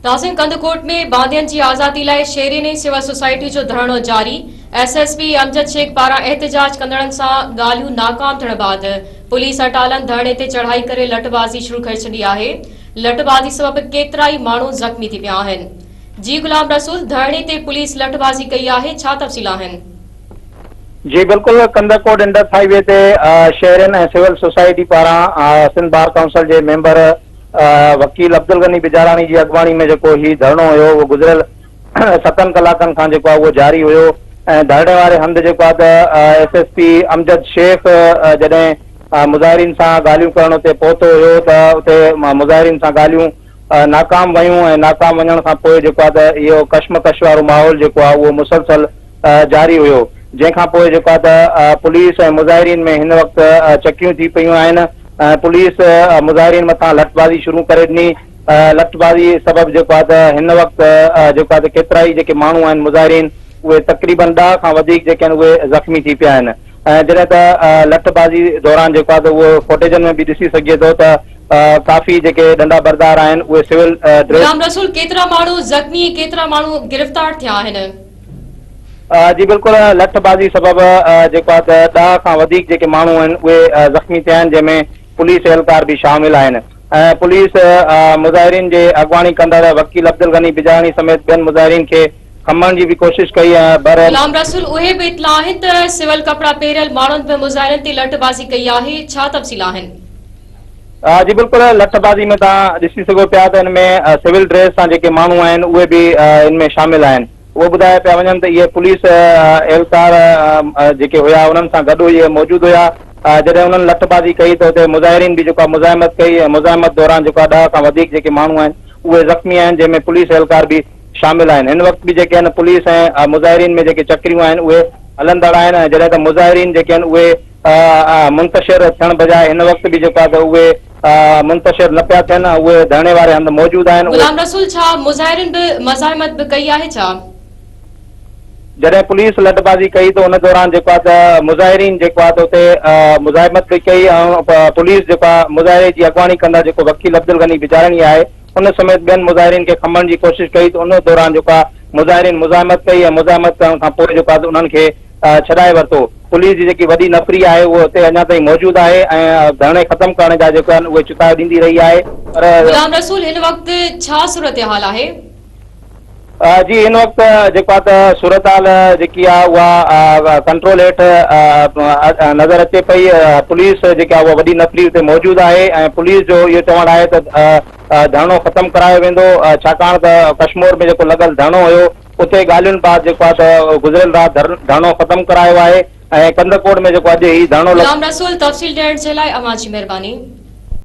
ناظرين ڪنڌڪوٽ ۾ باندين جي آزادي لاء شهرين ۽ سول سوسائٽي جو ڌرڻو جاري، S S P Amjad Shaikh پاران احتجاج ڪندڙن سان ڳالهيون ناڪام ٿيڻ بعد پوليس اٽالن ڌرڻي تي چڙهائي ڪري لٺبازي شروع ڪري ڇڏي آهي، لٺبازي سبب ڪيترائي ماڻهو زخمي ٿي پيا آهن. جي غلام رسول ڌرڻي تي پوليس لٺبازي ڪئي آهي ڇا تفصيل آهن؟ جي بلڪل ڪنڌڪوٽ انڊس هائي وي تي شهرين ۽ سول سوسائٽي پاران سنڌ بار ڪائونسل جي ميمبر وڪيل عبدالغني بجاراڻي جي اڳواڻي ۾ جيڪو هي ڌرڻو هيو اهو گذريل ستن ڪلاڪن کان جيڪو آهي اهو جاري هيو ۽ ڌرڻي واري هنڌ جيڪو آهي ته S S P Amjad Shaikh جڏهن مظاهرين سان ڳالهيون ڪرڻ اتي پهتو هيو ته اتي مظاهرين سان ڳالهيون ناڪام ويون ۽ ناڪام وڃڻ کان پوء جيڪو آهي ته اهو ڪشمڪش وارو ماحول جيڪو آهي اهو مسلسل جاري هيو جنهن کان پوء جيڪو آهي ته پوليس ۽ مظاهرين ۾ هن وقت چڪيون ٿي پيون آهن ۽ پوليس مظاهرين مٿان لٺبازي شروع ڪري ڏني، لٺبازي سبب جيڪو آهي ته هن وقت جيڪو آهي ته ڪيترائي جيڪي ماڻهو آهن مظاهرين اهي تقريبن ڏهه کان وڌيڪ جيڪي آهن اهي زخمي ٿي پيا آهن ۽ جڏهن ته لٺبازي دوران جيڪو آهي ته اهو فوٽيجن ۾ به ڏسي سگهجي ٿو ته ڪافي جيڪي ڏنڊا بردار آهن اهي سول ڊريس. غلام رسول ڪيترا ماڻهو زخمي ۽ ڪيترا ماڻهو گرفتار ٿيا آهن؟ جي بلڪل لٺ بازي سبب جيڪو آهي ته ڏهه کان وڌيڪ جيڪي ماڻهو آهن اهي زخمي ٿيا آهن جنهن ۾ پوليس اهلڪار به شامل آهن ۽ پوليس مظاهرين جي اڳواڻي ڪندڙ وڪيل عبدالغني بجاراڻي سميت ٻين مظاهرين کي کنڀڻ جي به ڪوشش ڪئي ۽ بهرحال. غلام رسول اهي به اطلاع آهن ته سول ڪپڙا پهريل ماڻهن به مظاهرين تي لٺ بازي ڪئي آهي ڇا تفصيل آهن؟ جي بلڪل لٺ بازي ۾ توهان ڏسي سگهو پيا ته ان ۾ سول ڊريس سان جيڪي ماڻهو آهن اهي به ان ۾ شامل آهن. اهو ٻڌايا پيا وڃن ته اهي پوليس اهلڪار جيڪي هيا انهن سان گڏ اهي موجود هيا جڏهن انهن لٺبازي ڪئي ته اتي مظاهرين به جيڪو آهي مزاحمت ڪئي ۽ مزاحمت دوران جيڪو آهي ڏهه کان وڌيڪ جيڪي ماڻهو آهن اهي زخمي آهن جنهن ۾ پوليس اهلڪار به شامل آهن هن وقت به جيڪي آهن پوليس ۽ مظاهرين ۾ جيڪي چڪريون آهن اهي هلندڙ آهن ۽ جڏهن ته مظاهرين جيڪي آهن اهي منتشر ٿيڻ بجاء هن وقت به جيڪو آهي ته اهي منتشر نه پيا ٿين اهي ڌرڻي واري هنڌ موجود آهن اهي. غلام رسول ڇا مظاهرين به مزاحمت به ڪئي آهي ڇا؟ جڏهن پوليس لٺبازي ڪئي ته ان دوران جيڪو آهي ته مظاهرين جيڪو آهي ته اتي مزاحمت به ڪئي ۽ پوليس جيڪو آهي مظاهري جي اڳواڻي ڪندڙ جيڪو وڪيل عبدالغني بجارڻي آهي ان سميت ٻين مظاهرين کي کنڀڻ جي ڪوشش ڪئي ته ان دوران جيڪو آهي مظاهرين مزاحمت ڪئي ۽ مزاحمت ڪرڻ کان پوء جيڪو آهي ته انهن کي ڇڏائي ورتو. پوليس جي جيڪي وڏي نفري آهي اهو اتي اڃا تائين موجود آهي ۽ ڌرڻي ختم ڪرڻ جا جيڪو آهن اهي چتاء ڏيندي رهي آهي پر. غلام رسول هن وقت ڇا صورتحال آهي؟ جي هن وقت جيڪو آهي ته صورتحال جيڪي آهي اها ڪنٽرول هيٺ نظر اچي پئي پوليس جيڪا اها وڏي نفري اتي موجود آهي ۽ پوليس جو اهو چوڻ آهي ته ڌرڻو ختم ڪرايو ويندو ڇاڪاڻ ته ڪشمور ۾ جيڪو لڳل ڌرڻو هيو اتي ڳالهين بعد جيڪو آهي ته گذريل رات ڌرڻو ختم ڪرايو آهي ۽ ڪنڌڪوٽ ۾ جيڪو اڄ هي ڌرڻو. غلام رسول تفصيل ڏيڻ جي لاء اوهان جي مهرباني.